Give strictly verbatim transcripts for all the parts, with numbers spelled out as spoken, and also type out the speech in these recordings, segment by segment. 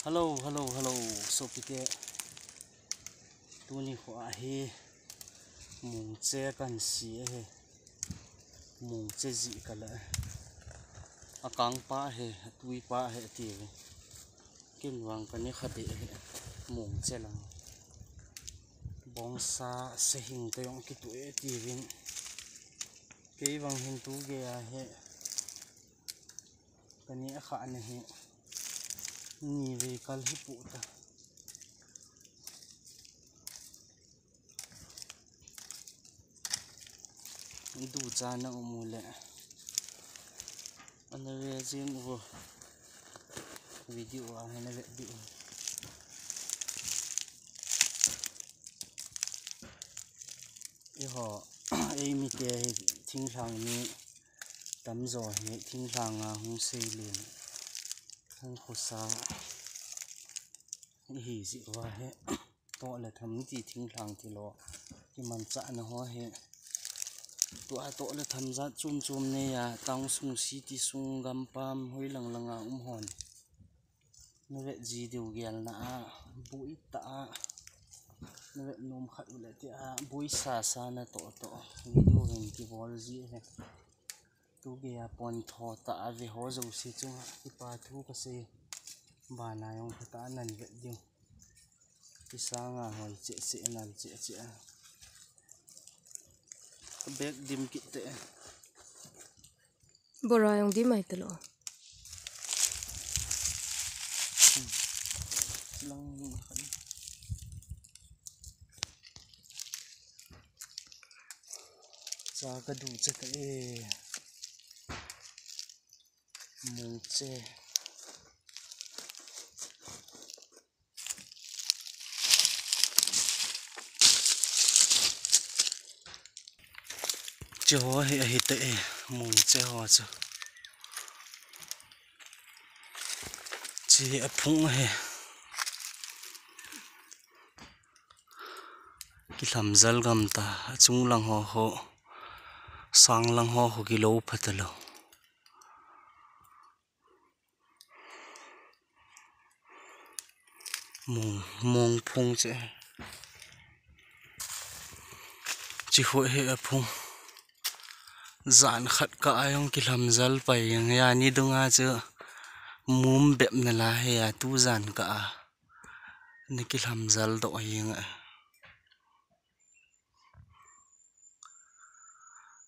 Hello, hello, hello, sopite. Tuni kho ahi, mungche kan si ahi. Mungche ji kala. Akang pa ahi, atui pa ahi, ati ve. Kin vang kani kha de ahi. Mungche lang. Bongsa sehing te jong kitu e ati vin. Kei vang hin tu ge ahi. Kani a kha na hi. Ni ve kal hi pu ta. Du cha na um u le. Ana ve jing u. Video a na ve di u. Eiho, ei mite hi thinglhang mi tamjo hi thinglhang a hung seilen, hung khosa ihi jeh uva hi, toh le tham ti thinglhang ti lo, kimanchahna ho hi, tua toh le tham jat chom chom nei a, town sung, city sung, gampam, hoi lang lang a um hon. Na vet ji diu gelna a, boi ta a, na vet nom khat u le ti a, boi sa sa na toh toh, video hin kibol ji he. Tu ge a pon tho ta a ve ho jouse chunga, kipa thu ka sei, bana jong phatah a nan vet diu. Kisanga hoi cheh cheh, nal cheh cheh a. Bag dim kit te. Bora jong di mai talo. Cha ka du che ta e. Mungche. Che ho hi ahi te e, mungche ho chu. Che hi aphung ahi. Kilhamjal gam ta, achung lang ho ho, sang lang ho ho kilo pha ta lo. Mung, mung phung che. Chi khu he a phung. Jan khat ka a jong kilhamjal pai jeng a, ni dunga chu mum bep na la he a, tu jan ka a. Ni kilhamjal doh jeng a.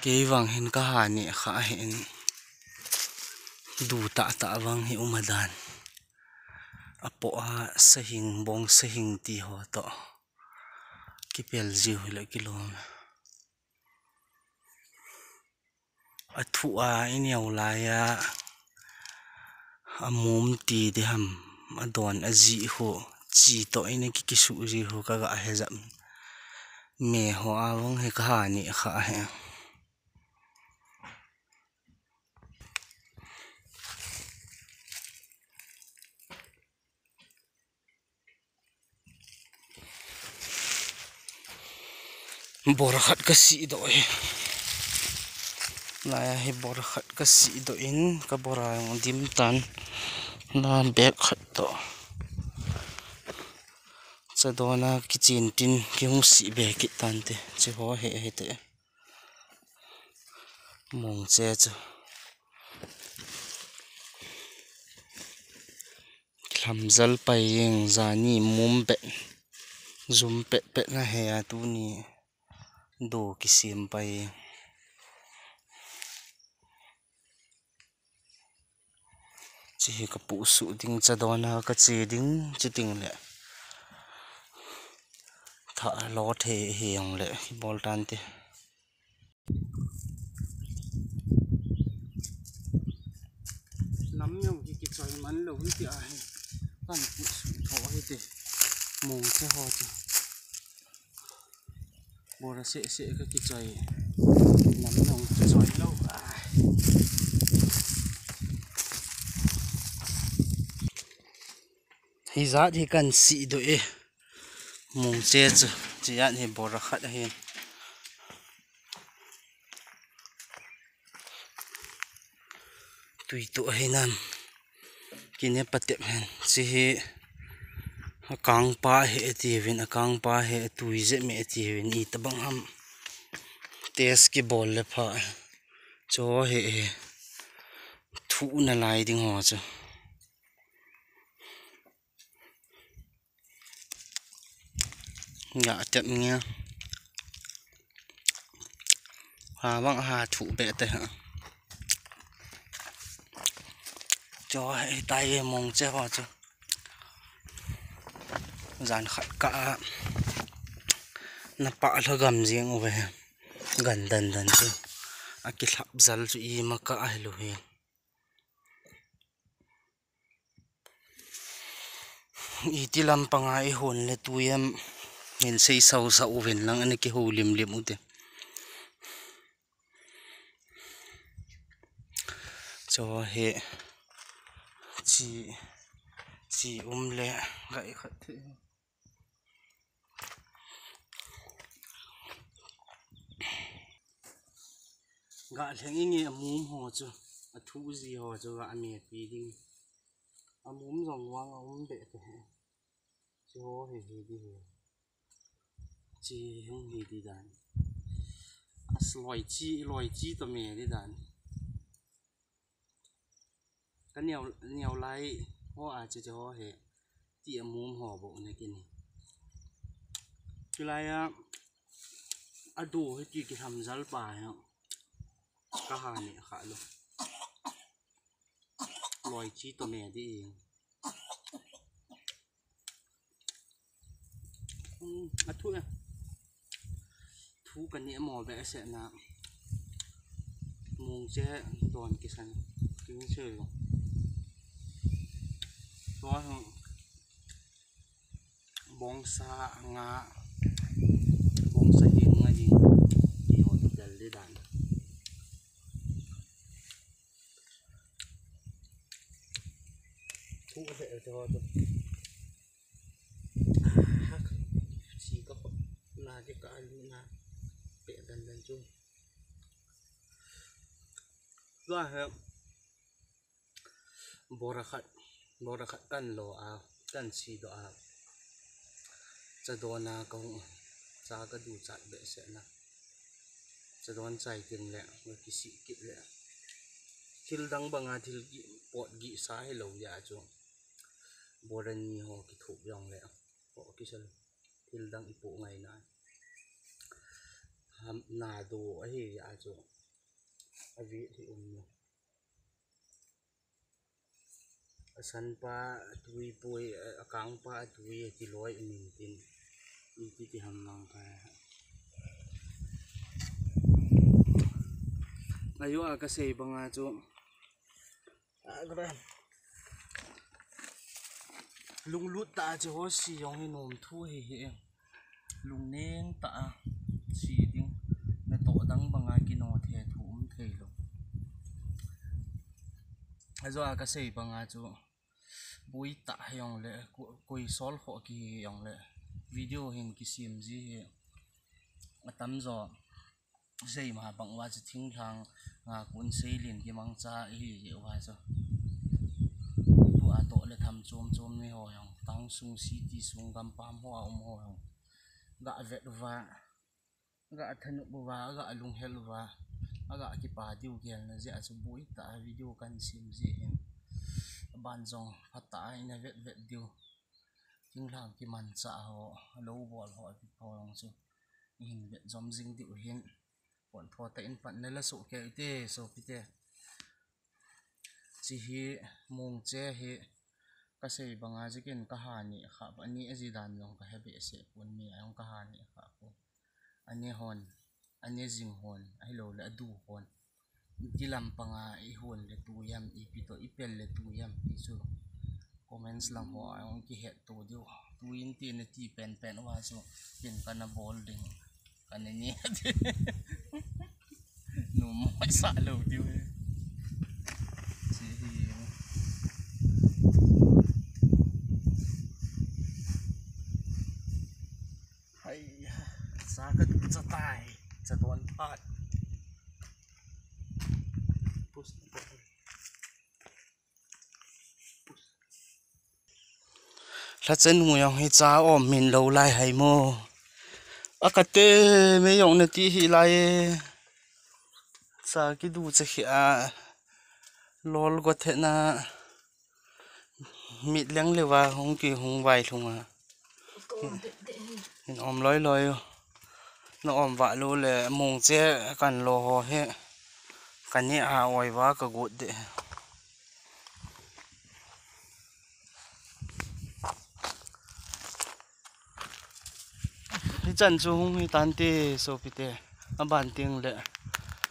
Kei vang hin ka ha ni kha hin du tah tah vang hi um a dan. A po a sahing bong sahing ti ho to. Kipel jiu hi le kilom. A thu a i neo lai a, a mum ti di ham, a don a ji hu, chi to i ne ki kisu ji hu ka ga he jam. Me ho a vong he ka ha ni kha he. Bora khat ka si doh e. Lai a hi bora khat ka si doh in ka bora jong dim tan. La bag khat to. Chadona kichin tin ki hung si be kit tan te. Chi ho he he te. Mong che chu. Lhamjal pai jeng jani mum pet, jum pet pet na he a tuni do kisim pai. Chi hi ka pusu ding chadona ka che ding chi ding le. Tha lo the hi jong le hi bol tan te. Nam jong ki kichoi man lo hi ti a hi. Kan pusu tho hi ti. Mong che ho ti. Bora se se ka kichoi. Nam jong kichoi lo a. Hi jat hi kan si do e. Mong che chu. Chi jat hi bora khat ahin. Tui tu ahi nam. Kine patep hen. Chi hi Akangpa he atiuvin, akangpa he atui jep me atiuvin, itobang ham test kibol le pha. Cho he he. Thuh nalai ding ho chu. Ga tep nge. Ha bang ha thuh be te ha. Cho he tai mong che ho chu. Jan khat ka a, na pa lha gam jing uve. Gan dan dan chu. Akilhap jal chu ima ka ahi lou hi. Iti lampanga ihon le tui em hin sei sau sau uvin lang ana kihou lim lim ute. Cho he chi, chi um le gai khat the. Ga lheng inge amum ho chu, athu ji ho chu ga ame pi ding. Amum jong vang aum be te. Chu ho he he di he. Chi hung hi di dan. As loi chi, loi chi to me di dan. Ka neo, neo lai ho a chi chi ho he. Ti amum ho bo na kini. Kilai a, adu he ti ki ham jal pa he. Ka ha ni kha lo. Loi chi to me di. Athu e. Thu ka ni mo be se na. Mung che don kisan. Kin se lo. So bongsa nga. Bongsa ding nga ding. Ti ho tu del di dan. Thu ka pe te ho tu. Ah, si ka ko na de ka alu na pe dan dan chu. Tua he bora khat, bora khat kan lo a, kan si do a. Chadon a ka hung, cha ka du chat be se na. Chadon chai ting le, ka kisi kit le. Thil dang banga thil gi, pot gi sa he lo ya chu. Bora ni ho kithup jong le. Ho kisal. Thil dang ipo ngai na. Ham na do ahi ya chu. Avi thi um lo. Asan pa atui poi, a, akang pa atui ati loi min tin. Iti ti ham mang ka. Ayo a ka sei banga chu. Lunglut ta chu ho si jong hi nom thu hi hi. Lungning ta a si ding. Na to dang banga kino the thu um thei lo. Ajo a ka sei banga chu bui ta jong le, ku-, kui sol kho ki jong le. Video hin kisim ji hi. Atam jo. Sei ma bang uva chu thinglhang nga kun seilin kimangcha ihi jeh uva chu. Tua toh le tham chom chom ni ho jong, town sung city sung gampam ho a um ho jong. Ga vet uva, ga thanop uva, ga lunghel uva, ga kipa diu gelna jeh a chu boi tah a video kan sim ji hin. Aban jong phatah a ina vet vet diu. Thinglhang kimancha ho, lou bol ho, ipi ho jong chu. Ihin vet jom jing diu hin. Pon tho tah in pan nala soh kei te, sopi te. Chi hi, mung che hi, ka sei banga jikin ka ha ni kha, ani aji dan jong ka he behseh pon, mi a jong ka ha ni kha pon. Ani hon, ani jing hon, ahilou le adu hon. Iti lampanga ihon le tu jam, ipi to ipel le tu jam, ti chu comments lang ho a jong kihet to diu. Tu in ti na ti pen pen uva chu, tin kana bol ding. Kana ni. Numei sa lou diu. Chi hi. Hai, sa ka du cha tai, cha don phat. Pus, pus. Lhacha nu jong hi cha aum min lou lai hai mo. Akate me jong nati hi lai e. Cha kidu cha khi a lol go the na. Mit leng le va hung ki hung vai lhung a. Hin om loi loi. Na om va lu le mung che kan lo ho he. Kan ni a oi va ka gut de. Hichan chu hung hi tante sopite. Aban ting le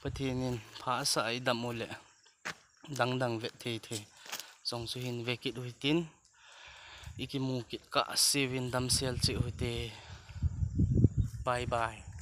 Pathen in pha sa i dam u le dang dang vet thei thei. Song chu hin ve kit u hitin. I kimu kit ka sivin damsel chi u hite. Bye bye.